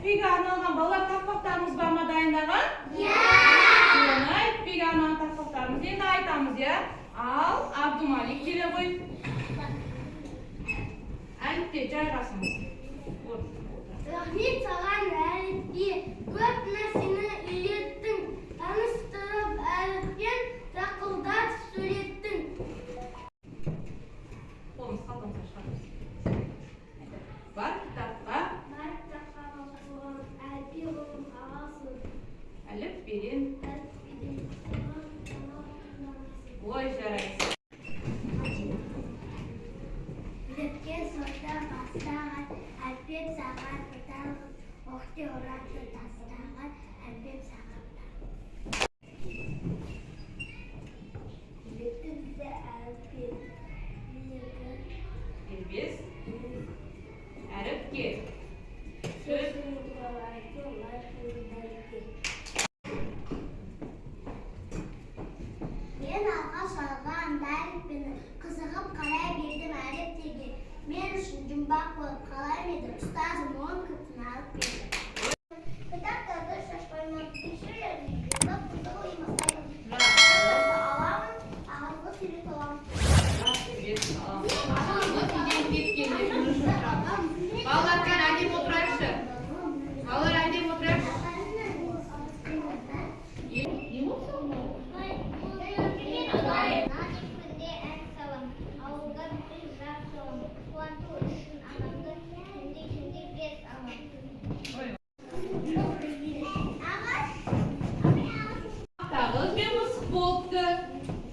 Әліпбиге арналған, балалар, тақпақтарымыз бар ма дайындаған? Иә. Соны, әліпбиге арналған тақпақтарымызды енді айтамыз, иә. Ал, Абдумалик, келе ғой. Әліппе, жайғасыңыз. Отыр, отыр. Рахмет саған, әліппе, көп нәрсені үйреттің. Таныстырып әріппен, тақылдатып сөйлеттің. Қолымыз қалтамызға шығарамыз. Бар кітапқа. Бар кітапқа қосылған әліппе ғылым ағасы. Әліппеден. Әліппеден туған ана. Ой, жарайсың. Біліпке сонда бастаған, әліппем саған аталғын, оқты ұрады тастаған, әліппем саған. Білікті бізді әліппе билігі. Дербес әріпке сөз. Сөзің туралы айту лайық дәріпке. Мен алғаш алған әліппені, қызығып қарай бердім әріптерге. Мен үшін жұмбақ болып қалар ма еді, ұстазым 10 кілтін алып берді. Кітаптарды шашпаймын, көшелерде жинап, қызыл ұйымастаймын. Аламын, ағызғы сурет аламын. Үйден кеткенде. Балалар, кәне, әдемі отырайықшы. Балалар, әдемі отырайықшы. Не болды? Күнде ән салам, ауылға бір жар салам, қуанту үшін анамды күнде күнде бес алам. Ой. Ағаш. Мақтағыз бен мысық болыпты.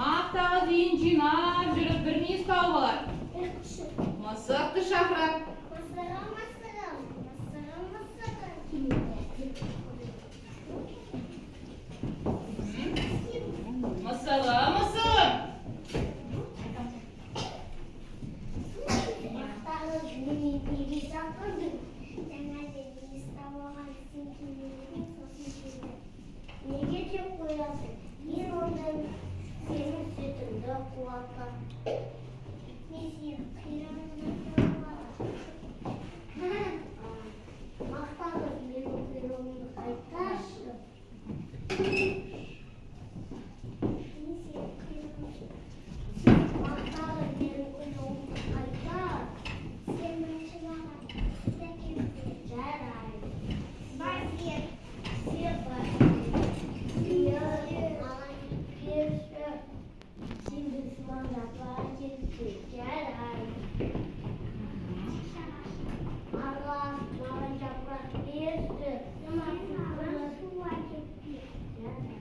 Мақтағыз үйін жинап жүріп, бір мүйіз тауып алады. Мысықты шақырады. Мысығым, мысығым, мысығым, мысығым. Мысығым, мысығым. Мақтағыз, мені неге шақырдың? Жаңа жерде ұстап алған, сен келмедің, сосын келдім. Неге деп қоясың? Мен онда сенің сүтіңді қуатқа. Мен сенің құйрығыңды қуамын. Мақтағыз, менің құйрығымды қайтаршы. Мен сенің құйрығыңды. Мақтағыз, менің құйрығымды қайтар. Сен бірінші маған сүт әкеліп бер. Жарайды. Сен бар. Сиыр, маған берші. Сен бірінші маған жапырақ әкеліп бер. Жарайды. Ағаш, маған жапырақ берші. Маған су әкеліп бер. Жарайды.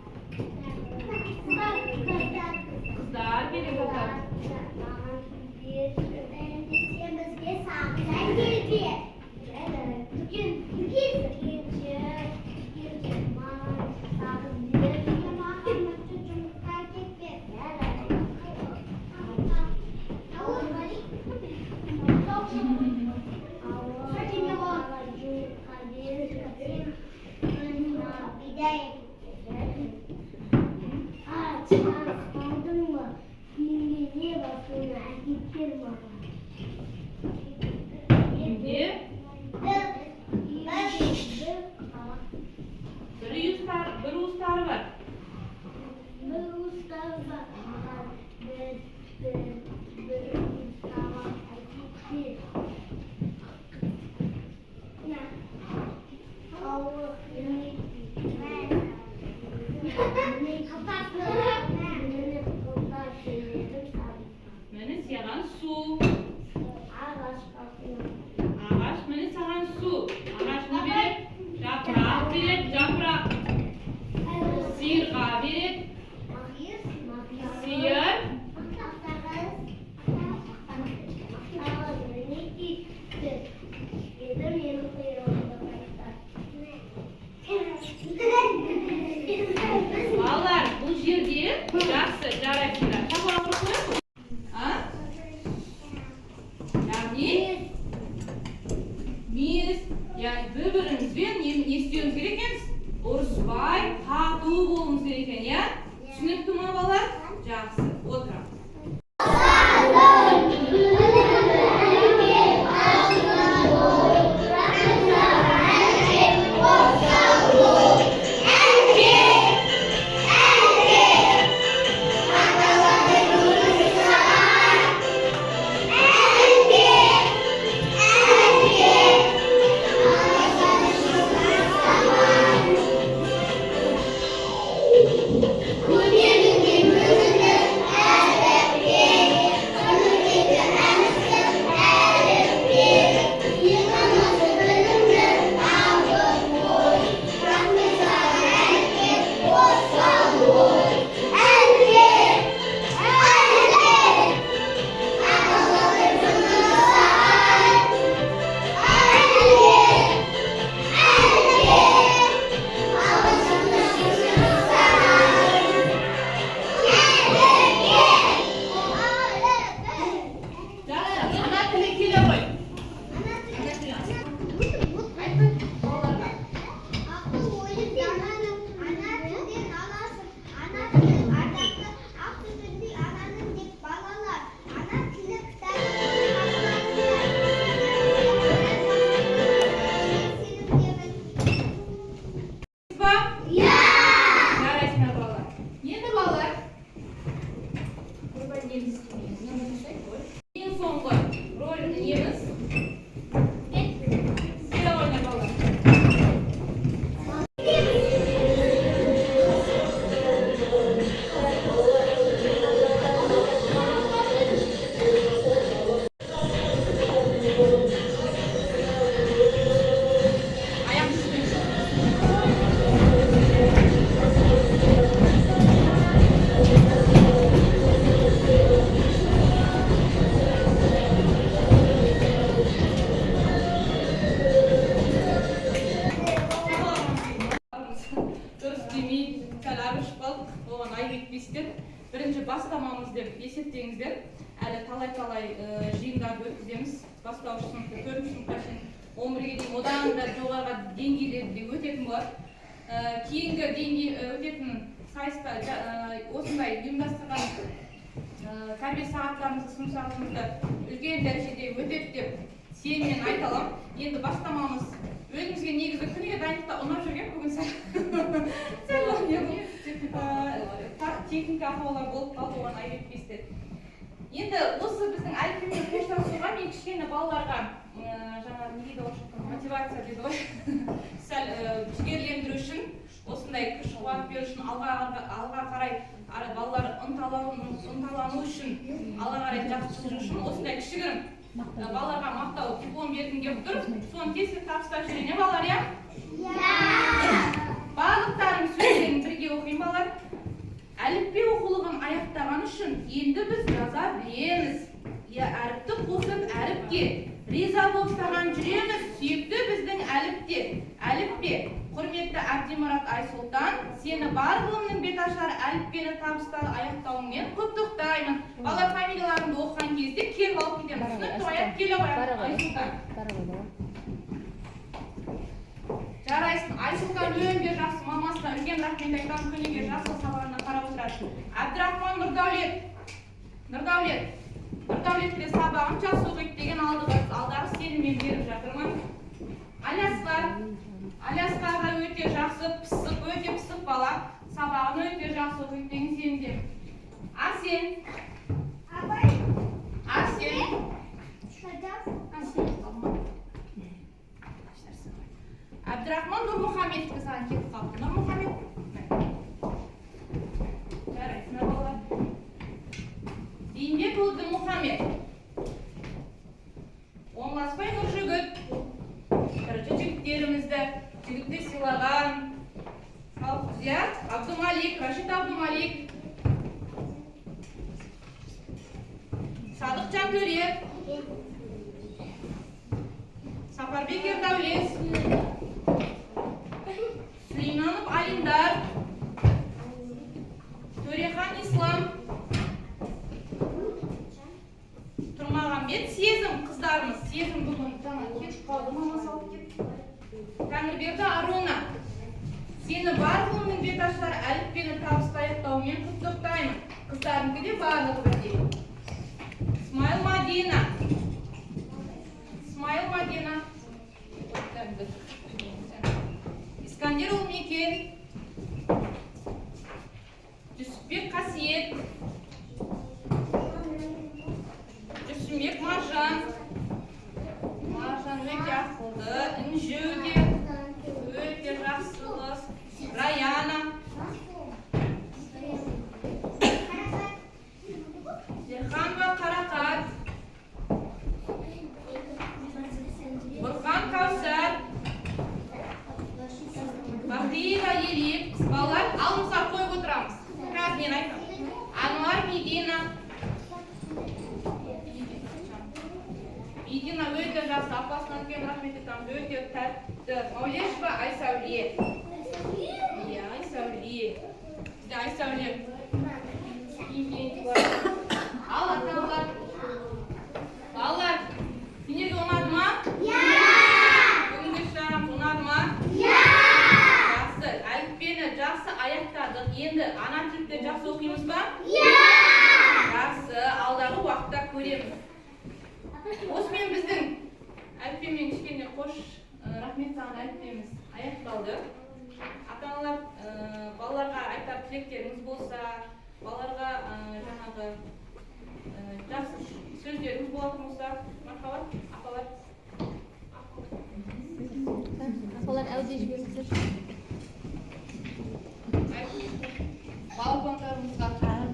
Қыздар келіп отыр. Маған су берші. Сен бізге сағыз әкеліп бер. Дүкен, дүкен, дүкенші, дүкенші, маған сағыз берші. Маған мүшті жұмыртқа әкеліп бер. Жарайды. Ауыл, маған жұмыртқа берші. Бидай әкеліп бер. Аш қалдың ба? Үйіңде не бар, соны әкеліп бер маған. Үйде Бір, бір, бір уыс тары, бір уыс тары бар. бір уыс тары бар. Маған бір уыс табақ әкеліп бер. На. Ауыр, міне, міне, Міне саған су. Ағаш қасына. Ағаш, міне саған су. Ағаш не береді? Жапырақ береді, жапырақ. Сиырға береді. Сиыр. Мақтағыз, мінекей сүт. Енді менің құйрығымды қайтар. Балалар, бұл жерде жақсы, жарайсыңдар. Шапалақ ұрып қояйық қой. А? Яғни мүйіз, яғни бір біріңізбен не істеуіңіз керек екенсіз? Ұрыспай, тату болуыңыз керек екен, иә? Түсінікті ма, балалар? Жақсы, отырамыз. Әліппе. істейсіздер. Бірінші бастамамыз деп есептеңіздер. Әлі талай-талай жиындарды өткіземіз. Бастауыш сыныпты төртінші сыныпқа шейін, 11-ге дейін, одан да жоғарғы деңгейлерде өтетін болады. Кейінгі деңгей өтетін сайыста осындай ұйымдастырған тәрбие сағаттарымызды, сынып сағатымызды үлкен дәрежеде өтеді деп сеніммен айта аламын. Енді бастамамыз өзімізге негізі күніге дайындықта ұнап жүрген, бүгін сәл сәл не болды, техника ақаулар болып қалды, оған айып етпейсіздер. Енді осы біздің әліппемен қоштасуға мен кішкене балаларға жаңа не дейді орысша айтқанда, мотивация дейді ғой, сәл жігерлендіру үшін, осындай күш қуат беру үшін, алға қарай балалар ынталану үшін, алға қарай жақсы жылжу үшін осындай кішігірім балаларға мақтау диплом бергім келіп тұр. Соны тез тез табыстап жіберейін, иә, балалар, иә? Барлықтарың сөздерін бірге оқимын, балалар. Әліппе оқулығын аяқтаған үшін енді біз жаза білеміз, иә, әріпті қосып әріпке. Риза болып саған жүреміз, сүйікті біздің әліпте, әліппе. Құрметті Әбдімұрат Айсұлтан, сені бар ғылымның беташар әліппені табысты аяқтауыңмен құттықтаймын. Балалар, фамилияларыңды оқыған кезде келіп алып кетеміз, түсінікті ғой, иә? Келе ғой, Айсұлтан. Жарайсың, Айсұлтан, өте жақсы. Мамасына үлкен рахмет айтамын, күніге жақсы сабағына қарап отырады. Әбдірахман Нұрдәулет. Нұрдәулет, Нұрдәулет те сабағын жақсы оқиды деген алдағы сеніммен беріп жатырмын. Алиасқар. Алиасқар да өте жақсы, пысық, өте пысық бала, сабағын өте жақсы оқиды деген сенімдемін. Арсен. Арсен. Арсен. Әбдірахман Нұрмұхамедтікі саған кетіп қалыпты. Нұрмұхамед. Міне. Жарайсыңдар, балалар. Бейімбетұлы Дінмұхамед. Оңласбай Нұржігіт. Короче, жігіттерімізді, жігітті сыйлаған халықпыз, иә? Абдумалик, Рашид Абдумалик. Садық Жантөре. Сапарбек Ердәулет. Сүлейманов Алимдар. Төрехан Ислам. Тұрмағамбет Сезім, қыздарымыз. Сезім бүгін жаңа кетіп қалды, мамасы алып кетті. Тәңірберді Аруна. Сені бар ғылымның беташар әліппені табысты аяқтауымен құттықтаймын. Қыздарынікі де барлығы бірдей. Смайыл Мадина. Смайыл Мадина. Искандер Ұлмекен. Жүсіпбек Қасиет. Жүрсінбек Маржан. Маржан өте ақылды, Інжу де өте жақсы қыз. Раяна. Зерханова Қарақат. Бұрхан Кәусар. Бахтиева Елif. Балалар, алдымызға қойып отырамыз. Қазір мен айтамын. Ануар Медина. Медина өте жақсы, апасына үлкен рахмет айтамыз, өте тәртіпті. Маулешева Айсәуле. Иә, Айсәуле. Бізде Айсәуле киіммен. Ал, ата-аналар, балалар, сендерге ұнады ма? Бүгінгі шарамыз ұнады ма? Жақсы, әліппені жақсы аяқтадық. Енді ана тілді жақсы оқимыз ба? Жақсы, алдағы уақытта көреміз. Осымен біздің әліппемен кішкене қош, рахмет саған, әліппеміз аяқталды. Ата-аналар, балаларға айтар тілектеріңіз болса, балаларға жаңағы жақсы сөздеріңіз болатын болса, мархабат, апалар. Апалар, әуде жіберіңіздер. Балапандарымызға.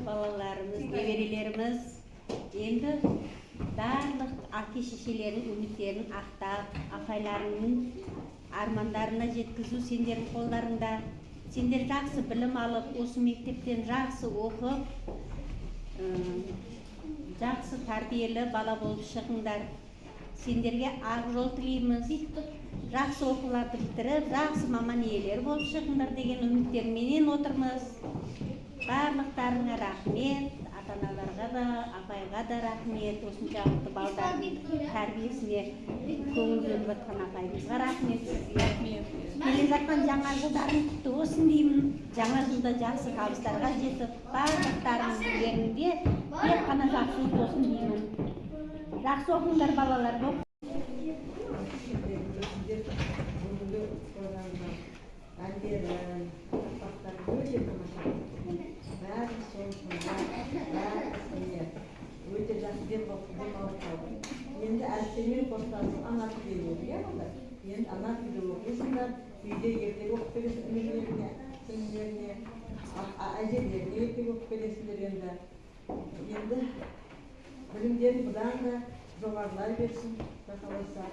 Балаларымыз, немерелеріміз енді барлық әке шешелерінің үміттерін ақтап, апайларыңның армандарына жеткізу сендердің қолдарыңда. Сендер жақсы білім алып, осы мектептен жақсы оқып, жақсы тәрбиелі бала болып шығыңдар. Сендерге ақ жол тілейміз. Жақсы оқуларды бітіріп, жақсы маман иелері болып шығыңдар деген үміттерменен отырмыз. Барлықтарыңа рахмет, ата аналарға да, апайға да рахмет. Осыншалықты балдардың тәрбиесіне көңіл бөліп жатқан апайымызға рахмет сізге. Келе жатқан жаңа жылдарың құтты болсын деймін. Жаңа жылда жақсы табыстарға жетіп, барлықтарыңның үйлеріңде тек қана жақсылық болсын деймін. Жақсы оқыңдар, балалар. Сіздер бүгінгі қойған әндерін, тақпақтарын өте тамаша. Бәрі соны тыңдап, бәрі не өте жақсы демалып қалдық. Енді әріптермен қоштасып, ана тілде болды, иә, балдар? Енді ана тілде оқисыңдар, үйде ертегі оқып бересің інілеріңе, сіңлілеріңе, әжелеріңе ертегі оқып бересіңдер енді. Енді білімдерің бұдан да жоғарылай берсін, Құдай қаласа.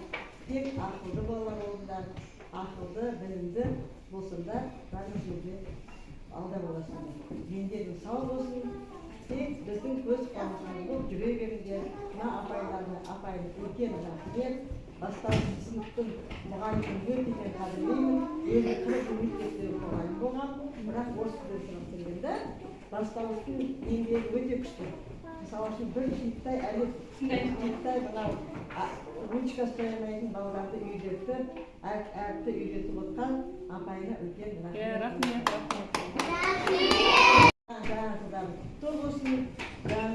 Тек ақылды балалар болыңдар, ақылды, білімді болсаңдар, барлық жерде алда боласыңдар. Дендерің сау болсын, тек біздің көз қуанышымыз болып жүре беріңдер. Мына апайларына, апайым, үлкен рахмет. Бастауыш сыныптың мұғалімін өте мен қадірлеймін. Өзі 40 жыл мектепте мұғалім болған, бірақ орыс тілі сабақ берген да. Бастауыштың еңбегі өте күшті. Мысалы үшін, бір хиттай әлі хиттай мынау ручка ұстай алмайтын балаларды үйретіп, әріпті үйретіп отқан апайына үлкен рахмет. Рахмет, рахмет. Жаңа жылдарың құтты болсын. Жаңа